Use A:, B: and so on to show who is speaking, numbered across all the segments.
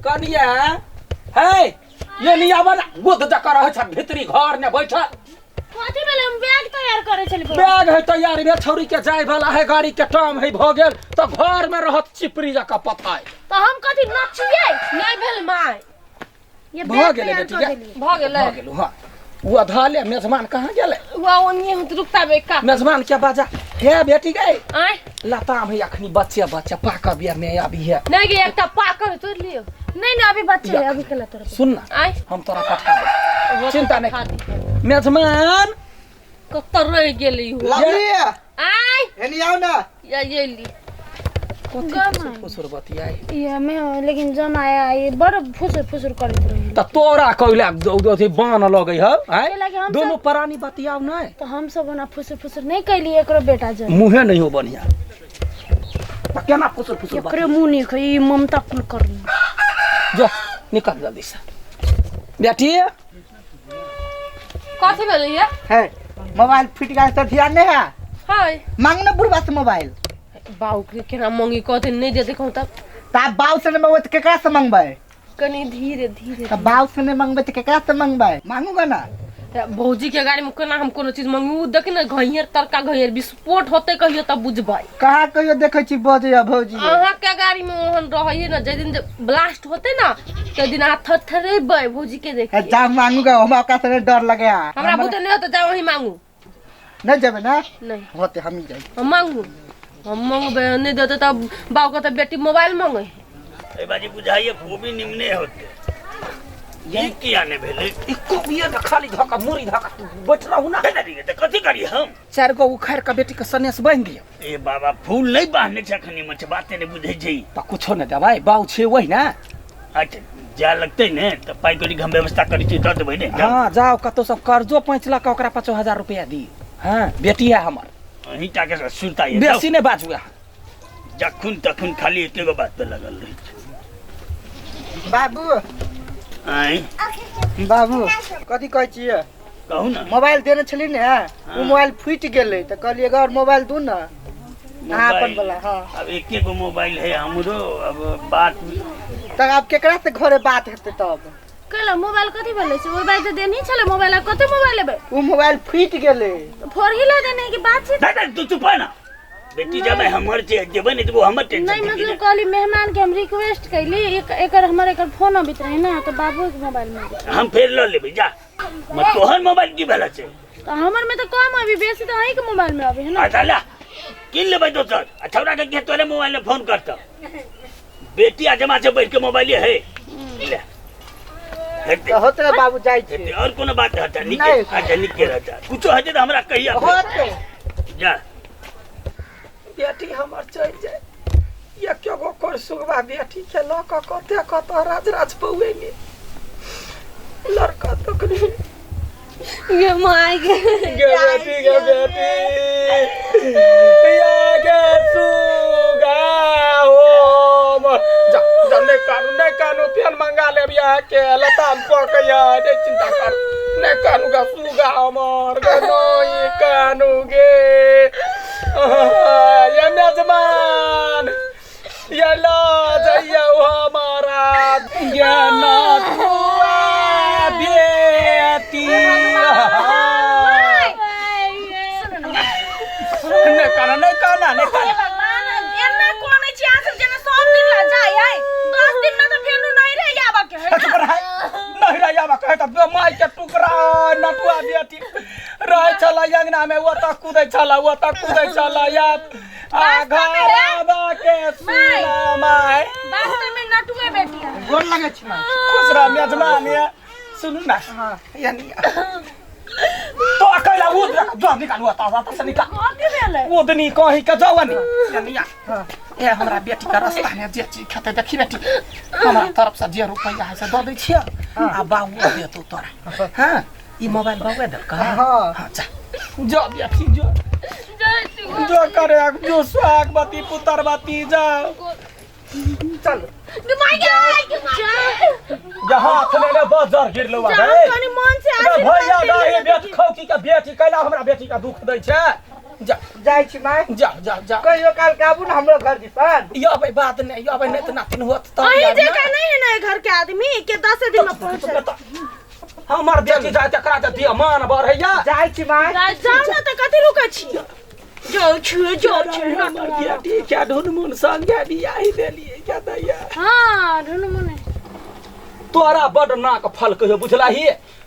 A: कनिया हे ये नहीं आवा ना गोद जका रहै छ भीतरी घर ने बैठल।
B: कथी भेलै? हम बैग तैयार करै छली।
A: बैग है तैयारी में, छौरी के जाय वाला है, गाड़ी के टाइम है भ गेल त घर में रहत चिपरी जका पथाय।
B: तऽ हम कथी नचियै?
C: नहि भेल माय।
B: ये
A: भ
B: बैग
A: गेलै
B: तैयार
A: बेटी
B: कऽ
A: गे।
B: देलियै।
C: भऽ गेलै।
A: भ गेल। हां ओ अधा ले मेजबान कहाँ गेलै?
C: वा ओनिये होत, रुकता बे का।
A: मेजबान के बाजा हे बेटी गे।
C: आय।
A: लताम है अखनी बच्चे बच्चे पाक बिया में अभी है।
C: नहीं गे, एकटा पाकल तोड़ लियो।
B: नहीं नहीं, अभी बच्चे है, अभी केला तोड़।
A: सुन ना।
C: आय।
A: हम तोरा पठा देब, चिंता नहीं।
C: खा दी।
A: मेजबान
C: कतऽ रहि गेलै हो?
D: लवली।
C: आय।
D: एनी आउ ना।
C: या ये ली।
A: कथी फुसुर फुसुर बतियाई?
B: ये हमें लेकिन जम आया ये बड़ फुसुर फुसुर करैत रही।
A: त तोरा कैला अथी बान लगै हौ आँय?
B: कैला कि हम
A: दुनू प्राणी बतियाउ नहि।
B: तऽ हम सब ओना फुसुर फुसुर नहीं कैली, एकरो बेटा जन
A: मुँहे नहीं हो बढ़िया त केना फुसुर फुसुर
B: एकरे मुंह नहीं खई। ई ममता कुलकर्णी।
A: जो निकल जल्दी से बेटी।
C: कथी भेलै ये?
D: है मोबाइल फूट गया तो ध्यान नहीं है।
C: हाय।
D: मांग ना बुढ़वा से मोबाइल।
C: बाबू के केना मंगी? कहते नहीं देते कहूँ तब।
D: ता बाऊ से नहीं मंगबै तो केकरा से मंगबै?
C: कनी धीरे धीरे।
D: त बाऊ से नहीं मंगबै तो केकरा से मंगबै? मांगूगा ना।
C: भौजी के गाड़ी में केना हम कोनो चीज मंगू? देख ने घैयर तरका घैयर विस्फोट होते कहियो तब बुझबै।
D: कहाँ कहियो देखै छी बजैया भौजी?
C: अहाँ के गाड़ी में ओहन रहैये ना, जाहि दिन जे ब्लास्ट होते ना ताहि दिन अहाँ थरथरेबै भौजी के देख।
D: है, जा मांगूगा, हमरा ओकरा से नहीं डर लगे।
C: हमरा बुते नहीं होते, जा वही मांगू।
D: नहीं जेबै ना?
C: नहीं।
D: होते हम ही जाई।
C: हम मांगू, हम मांगबै, नहीं देते तब बाबू कहते बेटी मोबाइल मांगे।
E: ए बाजी बुझाइए कोबी निमने होते, ये किया ने भेलै?
A: ई कोबिये ने खाली धऽ कऽ मुड़ी धऽ कऽ बैठ रहू ना।
E: तऽ कथी करी हम?
A: चारि गो उखाड़ि कऽ बेटी के सनेस बान्हि दियौ।
E: ए बाबा, फूल नहीं बांधने छै अखनी मछ, बाते नहीं बुझै छै।
A: तऽ कुछो नहि देबै, बाउ छै वही ने।
E: अच्छा जा लगतै ने तऽ पाइ कौड़ी के हम व्यवस्था करै छी, दऽ देबै ने।
A: हँ जाउ कतौ सब कर्जो पैंच लऽ कऽ ओकरा 5000 रुपया दी। हँ बेटी है हमर।
E: अहीं टा के सुरता ये।
A: बेसी नहि बाजू अहाँ।
E: जखन तखन खाली एके गो बात पे लगल रहै छै।
D: बाबू।
E: आँय।
D: बाबू कथी कहै छियै?
E: कहू ना।
D: मोबाइल देने छली ने, ओ मोबाइल फूटि गेलै तऽ कहलियै एगो और मोबाइल दू ने अहाँ अपन
E: मोबाइल?
D: वाला। हाँ।
E: अब एके गो मोबाइल है हमरो, अब बात
D: तऽ आब केकरा से घरे बात हेतै तब?
B: कैला मोबाइल कथी भेलै से? ओहि बार तऽ देनही छलै मोबाइल, आब कते मोबाइल लेबै?
D: ओ मोबाइल फूटि गेलै।
B: फोड़ही ला देने कि बातचीत?
E: नहीं नहीं, तू चुप है ना बेटी, जब हमर जे देबै नहीं तो वो हमर टेंशन
B: नहीं
E: थी
B: मतलब
E: ने।
B: कहली मेहमान के हम रिक्वेस्ट कैली, एक एकर हमर एकर फोन अबैत रहे ना तऽ बाबू के मोबाइल में।
E: हम फेर लऽ लेबै जा। म तोहर मोबाइल की भेल छै?
B: तऽ हमर में तऽ कम अभी, बेसी तऽ अहीं के मोबाइल में अबै है ना।
E: अच्छा ला किन लेबै दोसर, आ छौड़ा के तोरे मोबाइल में फोन करतौ। बेटी आ जमा से बैठ के मोबाइल है ले हेतै।
D: तऽ होतै बाबू, जाइ छी।
E: हेतै, और कोनो बात हता निके?
D: नहि।
E: अच्छा निके रहता, कुछो हेतै तऽ हमरा कहिया फेर।
D: होतै।
E: जा।
A: बेटी हमर चलि जाय, एके गो कर सुगबा बेटी के लऽ कऽ कते कतऽ राज राज पौएनी लड़का तक नहीं।
C: ये my गे।
A: गे बेटी, गे बेटी, या गे सुगा हो जा जा, नहीं कानू नहीं कानू, फेर मंगा लेब यहाँ के लताम पकैया, नहीं चिंता कर, नहीं कानू गा सुगा हमर गे, नहीं कानू गे। ये मेजबान ये लो जइयो हमारा ये नथुआ बेटी। नहीं काना नहीं काना नहीं काना।
B: भगवान, एना कोने छी अहाँ सब जेना सब दिन ला जाय है, 10 दिन में तऽ फेनु नहीं रहि आबऽ के है ना।
A: चुप रह, नहीं रह आबऽ के है तऽ माय के टुकड़ा नटुआ बेटी रहै छलै अंगना में, ओतऽ कूदै छलै, ओतऽ कूदै छलै, या आ घर आबऽ के सुना माय।
B: वास्तव में नटुए बेटी है।
D: गोर लगै छी माय।
A: खुश रह मेजबान। ये सुनू ना, यानी तो अकेला वो जो निकालू आता आता से निकाल।
B: कथी भेलै?
A: ओदनी कहीं के जाओ नी यानी ए हमरा बेटी के रास्ता में जे चीज खेतै देखी बेटी, हमरा तरफ से जे रुपैया है से दऽ दै छियै आ बाबू देतौ तोरा। हाँ ई मोबाइल बाबू देलका?
D: हाँ।
A: हाँ जा जा बेटी जो जो करे जो सुहागवती पुत्रवती जाओ।
D: चल।
B: My गे, जा।
A: जा हाथ ले ले बजर गिरलो
B: जा,
A: रे।
B: कनी मन से
A: रे
B: आशीर्वाद
A: भैया
B: दे
A: दाई
B: लिअ।
A: बेट खौकी के बेटी कैला हमरा बेटी के दुख दै छै? जा।
D: जाइ छी माय।
A: जा जा जा।
D: कहियो काल के आबू ने हमरो घर दिसन।
A: यबै बात नहि यबै, नहि तऽ नातिन होत तऽ
B: अहीं
A: आयब ना।
B: जकाँ नहीं है ना घर आदमी के 10 दिन में पहुंच
A: हमर बेटी जाय तकरा तऽ दिअ मान बढ़ैया।
D: जाइ छी माय।
B: जाउ ने तऽ कथी रुकै छी? जाउ छी, जाउ छी।
A: हमर बेटी के ढुनमुन संगे बियाही देलियै क्या दैया।
B: हाँ ढुनमुन।
A: तोरा बड नाक फल कहियो बुझलाही,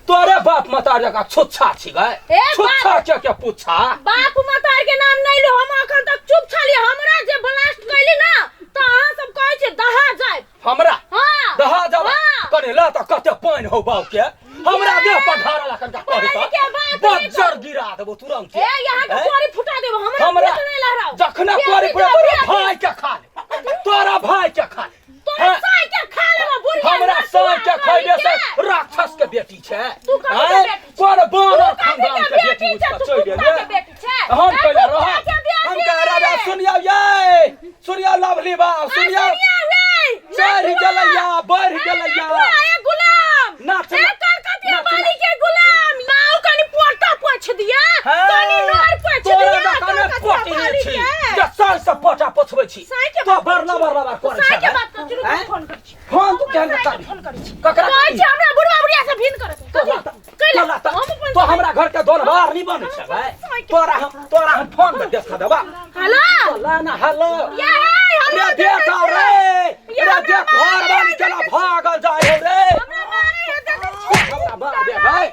A: तोरे बाप मतार जकाँ छुच्छा छी गए।
B: ए,
A: छुच्छा के के पुच्छा।
B: बाप मतार के नाम नहीं लो, हम अखन तक चुप छली। हमरा जे ब्लास्ट कैली ना तऽ अहाँ सब कहै छी दहा जाय।
A: हमरा
B: हाँ।
A: दहा जाब?
B: हाँ।
A: कने ला तऽ कते पानि हौ बाप के, हमरा देह पर ढारल अखन का कही
B: पानि के
A: तऽ
B: बात नहीं।
A: बज्जर गिरा देबो तुरंत।
B: ए यहाँ के
A: ए?
B: कोरी फुटा देबो हमरा।
A: हमरा
B: फुट नहीं लहराओ।
A: जखने
B: बेटी
A: कोरी फुटा
B: जाओ,
A: तोरा
B: बेटी।
A: भाई के खा ले, तोरा भाई के खा ले।
B: तोरा
A: हैं?
B: साय के खा लेबो बुढ़िया।
A: हमरा
B: ना
A: साय के
B: तू
A: खैले से
B: के।
A: राक्षस के बेटी छै।
B: तू कथी के
A: हैं?
B: बेटी छै?
A: कोन बानर
B: तू कथी
A: खानदान
B: के
A: के बेटी
B: बेटी छै?
A: उठि
B: तू
A: कऽ चलि
B: कुत्ता
A: गेलै।
B: के बेटी छै।
A: हम
B: ए,
A: कैले
B: कुत्ता
A: रह
B: के बेटी।
A: हम कह रहे सुनियो ये, सुनियो लवली बा, सुनियो।
B: सुनियो रे।
A: चढ़ गेलैया, बढ़ गेलैया।
B: ए गुलाम।
A: नाच।
B: ए कलकतिया
A: नाच।
B: वाली के गुलाम। माऊ कनी पोटा पोछ दिया।
A: हाँ।
B: कनी नोर पोछ
A: तोरा
B: दिया।
A: दकाने
B: कलकतिया
A: पोटी
B: वाली
A: छी
B: के।
A: जे साल से पोटा पोछबै छी।
B: साई के
A: तो
B: बात
A: बड़ लबर लबर करै
B: साई
A: छै।
B: के बात कर, चलू
A: हैं?
B: फोन करै छी।
A: फोन तू केहन
B: साई के
A: करबी?
B: फोन करै छी।
A: ककरा
B: कहै
A: करबी?
B: छी हमरा बुढ़वा बुढ़िया से भिन करत।
A: तोरा त- तो हमरा घर के दोनबार नहीं बनै छै भाई। तोरा हम फोन में देखा देबा।
B: हेलो।
A: ला ना हेलो।
B: ये हे हेलो।
A: रे बेटा रे,
B: ये
A: रे
B: हमरा
A: देख घर वाली केना भागल जाय हो रे।
B: हमरा मारे है देखै छी।
A: हमरा मार दे भाई,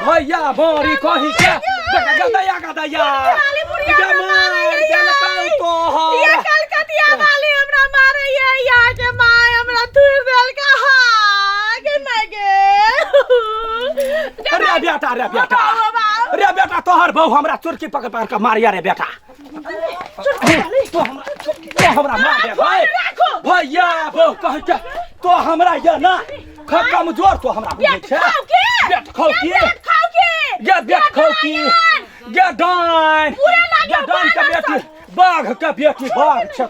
A: भैया मारी कही के देख गदैया गदैया।
B: वाली बुढ़िया
A: ये
B: हमरा
A: मार
B: मारे है।
A: देलकै तोहर।
B: ये कलकतिया वाली हमरा मारे है, यहाँ के माय हमरा थूर देलका। हाँ के माय गे।
A: रे बेटा, रे बेटा,
B: बाबा।
A: रे बेटा, तोहर बहू हमरा चुरकी पकड़ पकड़ के मारिया रे बेटा। तो हमरा, तो हमरा मार दे भाई।
B: राखो।
A: भैया बहू कह के तो हमरा ये ना कमजोर तो हमरा बुझै
B: पेट
A: छै।
B: खाओ के।
A: पेट खाओ की?
B: पेट खाओ के।
A: ये पेट खाओ की? ये डाइन।
B: पूरे लागे
A: ये डाइन के
B: बानर।
A: बेटी, बाघ के बेटी बाघ छै।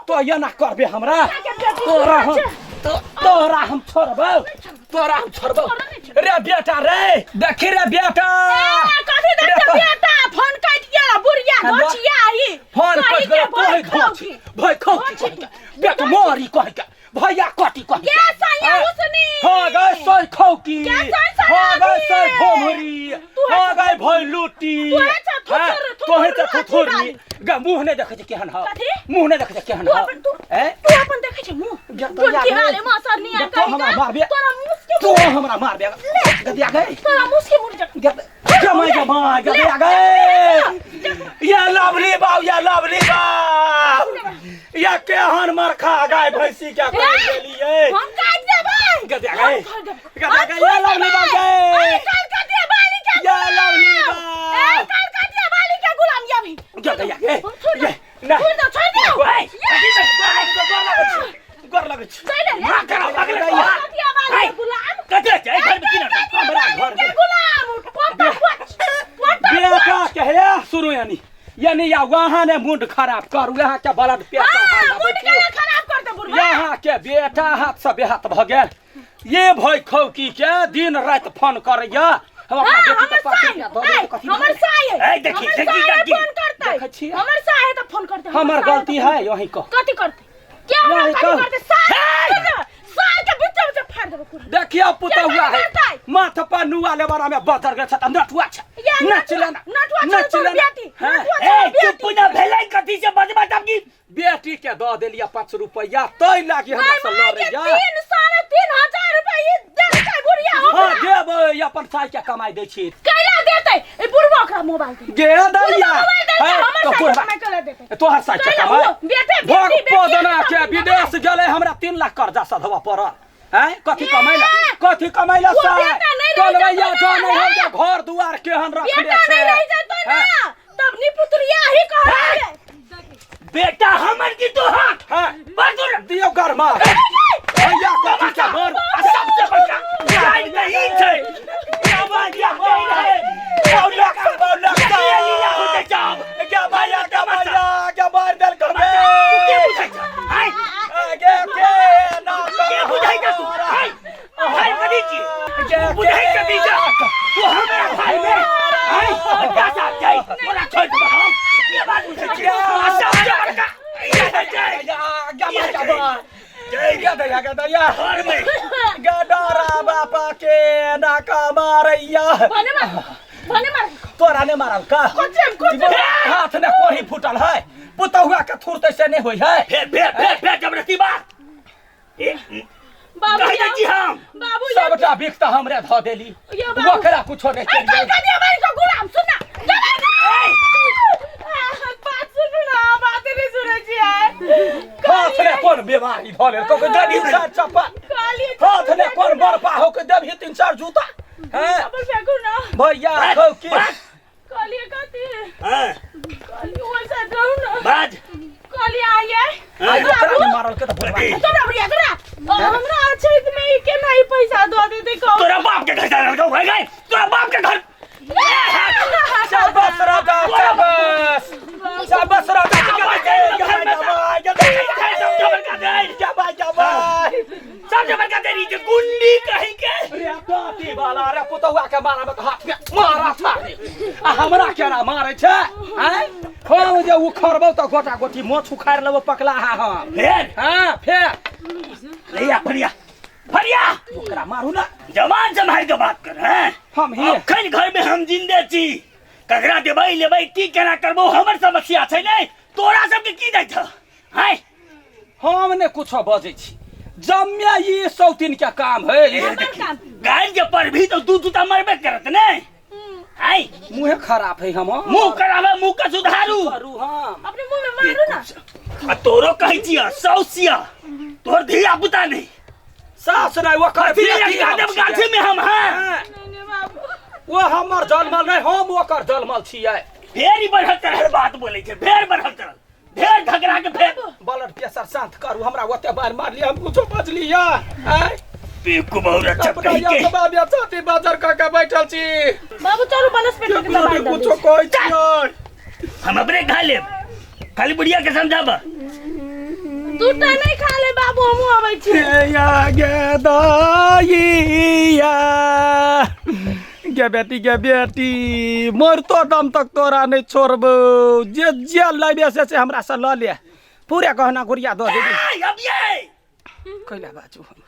A: तो ये ना करबे हमरा।
B: के बेटी
A: तोरा हम
B: छै।
A: तोरा हम छोड़बौ, तोरा हम छोड़बौ रे बेटा रे। देखी रे बेटा।
B: ए, कथी
A: रे
B: देखते
A: तो-
B: बेटा? फोन काटि गेल बुढ़िया।
A: हेलो।
B: घोचिया ही।
A: फोन
B: सही
A: कटि
B: के
A: गेल।
B: भय
A: तोही
B: खाओ
A: घोची
B: की।
A: भय खाओ की कहि के बेटा मारी कहि के भैया कटी कहि के।
B: के सैया
A: हैं?
B: उसनी।
A: हो गए सोई खौकी।
B: के सै सै
A: हो गए सोई
B: आदमी।
A: भोमरी।
B: तू है
A: हो गए भोई लूटी।
B: तू है छ थुथुर-
A: हैं?
B: थुथुर
A: तोहे त
B: रुआ
A: थुथुरी गे। मुँह नहि देखै छै केहन हौ?
B: कथी?
A: मुँह नहि देखै छै केहन
B: तू
A: हौ?
B: अपन तू
A: हैं?
B: तू अपन देखै छै मुँह?
A: गे तो
B: तोर
A: या
B: की
A: गे।
B: हाल है मसरनी
A: गे तो हमरा मारबे।
B: तोरा मुस के
A: तू हमरा मारबे गदिया गए।
B: तोरा मुस के मुड़ जा।
A: जमाई जमाई गदिया गए। ये लवली बाबू, ये लवली बाबू, ये केहन मरखा गाय भैंसी के कर देलियै?
B: हम काटि देबै।
A: गदिया गए।
B: हम काटि देबै।
A: गदिया गए। ये लवली बाबू
B: अरे
A: गए।
B: कलकतिया वाली के
A: ये लवली
B: गुलाम।
A: बाबू।
B: ए कलकतिया वाली के गुलाम ये भी।
A: गदिया गए।
B: हम छोड़ दे।
A: ये ना।
B: छोड़ दे, छोड़ दे।
A: ओए, गोर लगै छी, गोर लगै छी।
B: चलि रे।
E: माँ करा लगलै।
B: कलकतिया वाली के गुलाम।
E: कते छै घर में की ना
A: हमरा घर
B: के
A: में
B: गुलाम पोटा पोछ पोटा।
A: बेटा के हे सुनू, यानी यानी या वहाँ ने मुंड खराब करू यहाँ के ब्लड प्रेशर
B: हां, मुंड के खराब कर दे बुढ़वा।
A: यहाँ के बेटा हाथ से बेहाथ भ गेल। ये भई खौकी के दिन राति फोन करैया। हम अपना
B: हाँ,
A: बेटी के
B: हमर
A: पाँच
B: साई
A: रुपया दऽ देबै
B: ए,
A: कथी
B: हमर
A: भेलै?
B: साई है।
E: ए, देखी,
B: हमर
E: देखी,
B: साई है,
E: देखी।
B: फोन करतै।
A: देखै छियै।
B: हमर साई है तऽ फोन करतै।
A: हमर
B: साई है
A: गलती
B: तऽ
A: है यही कह।
B: कथी करतै क्या हमरा?
A: यही
B: कथी
A: कह।
B: करतै? सार सार के बीच में फाड़ देबो पूरा।
A: देखियौ पुतहुआ
B: केना
A: है
B: करतै?
A: माथ पर नुआ लेबरा में बदर गेल छै तऽ नटुआ छै।
B: ये
A: नच लेना।
B: नटुआ छौ
A: नच
B: तोहर
A: लेना।
B: बेटी।
A: हैं?
B: नटुआ छौ
E: ए
B: बेटी।
E: चुप ना भेलै कथी से बजबा तब की?
A: बेटी के दऽ देलियै 5 रुपैआ तै लागी हमरा
B: नहीं
A: से
B: माय के
A: लड़ैया।
B: 3 3.5 हजार रुपया ई देलकै बुढ़िया
A: हाँ
B: हमरा।
A: देबै, अपन साई के कमाई दै छी।
B: कैला देतै ई बुढ़वा? ओकरा मोबाइल दे।
A: गे दैया।
B: मोबाइल देतै।
A: हैं,
B: हमर
A: तो
B: साई के
A: बुढ़वा
B: कमाई कैला देतै?
A: तोहर साई के
B: कैला
A: कमाई
B: वो बेटे
A: भोग
B: बेटी बेटी
A: पोदना के
B: सब
A: विदेश गेलै, हमरा 3 लाख कर्जा सधवा पड़ल हैं। कथी कमैला? कथी कमैला?
B: वो
A: साई
B: बेटा नहीं रहि
A: टोलबैया
B: जेतौ ना,
A: जानै हौ जे घर दुआर केहन रखने
B: बेटा
A: छै।
B: नहीं रहि जेतौ ना
A: हैं?
B: तब निपुत्रिया ही कहै।
E: बेटा हमर की तोहर?
A: हैं?
E: बदुर
A: दियौ गरमा भैया कथी के मर।
E: आ सबसे बड़का जान नहीं छै। आवाज या है।
A: बौलक बौलक।
E: लिया होते जाब।
A: गे भैया, गे भैया, गे मार देल
E: तू के बुझै छ? हाय।
A: गे के ना।
E: के बुझै छ तू? हाय हाय, कथी छी बुझै? कथी छ तू हमरा भाई में? हाय बच्चा साहब जाइ, तोरा छोड़ देब हम। के बात बुझै छी? आ सबसे बड़का ई है छै।
A: गे गे दैया, गे दैया।
E: घर में
B: भने मार भने मार
A: तोरा ने मारल का
B: कोचेम कोचेम
A: हाथ ने कोही फूटल है पुतहुआ के थुरते से नहीं होई है
E: फेर फेर फेर फेर जबरदस्ती बात ए,
B: बाबू
E: कहि दै छी हम
B: बाबू ये
A: सबटा बिख तऽ हमरे धऽ देली
B: यो बाबू।
A: ओकरा कुछो नहीं
B: ए कल
A: केलियै
B: का दिया भाई को गुलाम सुन ना बात सुनू ना बात नहीं सुनै छियै
A: हाथ ने कोन बीमारी धऽ लेल कऽ देबही चार चप्पल
B: कहलियै
A: हाथ ने कोन बरपा हो के देबही तीन चार जूता हैं
B: चप्पल फेंकू ना
A: भैया खौ की
B: कहलियै कथी
E: हाँ,
B: कहलियै ओहि साइड रहू ना
E: बाज
B: कहलियै आइए
A: आइ ओकरा ने मारल के तऽ भोरवा
B: तोरा बुढ़िया तोरा हमरा अछैत में ई केना ई पैसा दऽ देतै कहू
E: तोरा बाप के घर जा रहल भाई गए तोरा बाप के घर
A: शाबाश राजा शाबाश शाबाश राजा
E: सब जबर का देरी जे गुंडी कहीं के
A: रे बाती वाला रे पुतहुआ के मारा में हाथ में मारा था रे आ हमरा केना मारै छै आँय हम जे उखड़बौ तऽ गोटा गोटी मोछ उखाड़ि लेबौ पकला हा हम
E: फेर
A: हाँ फेर
E: भैया फरिया फरिया
A: ओकरा मारू ना
E: जवान सम्हार के बात कर हैं
A: हम ही
E: अखन घर में हम जिंदे छी ककरा देबै लेबै की केना करबो हमर समस्या छै ने तोरा सबके की जाइ छ हैं
A: हम ने कुछो बजै छी जम्या ई सौतीन के काम है
E: ए, देखी, गाय के पर भी तो दू जूता मरबे करत ने हैं
A: मुँहे खराब है हमर
E: मुंह करावे मुंह के सुधारू
A: करू हम
B: अपने मुंह में मारू ना
E: आ तोरो कहै छियै सौ छियै तोर धिया पुता नहीं
A: सास नहि ओकर
E: अथी
A: बेटी हम
E: गाछी
A: छियै।
E: गाछी में हम हैं
A: हाँ,
B: नहीं नहीं बाबू
A: ओ हमर जन्मल नहि हम ओकर जन्मल छियै
E: फेर ई बढ़ल चढ़ल बात बोलै छै फेर बढ़ल चढ़ल फेर झगड़ा के फेर
A: ब्लड प्रेशर शांत करू हमरा ओते बार मारली हम कुछो बजली या आँय?
E: बेकू बहुत अच्छा
A: अपना
E: कही
A: या
E: के
A: सब आबिया छाती बाजार कऽ के बैठल छी
B: बाबू चलू बनस्पति के
A: केकरो
B: दवाई
A: ने
B: दऽ
A: कुछो कहै छियै
E: हम अपने खा लेब खाली बुढ़िया के समझाब
B: दूटा नहीं खा ले बाबू हमहूँ अबै छी
A: या गे दाइया गे बेटी गे बेटी मरतो दम तक तोरा नहीं छोड़बौ जे जे लेबे से से हमरा से लऽ ले पूरे गहना गुड़िया दऽ देबी
E: आय, अब ये
A: कैला बाजू हम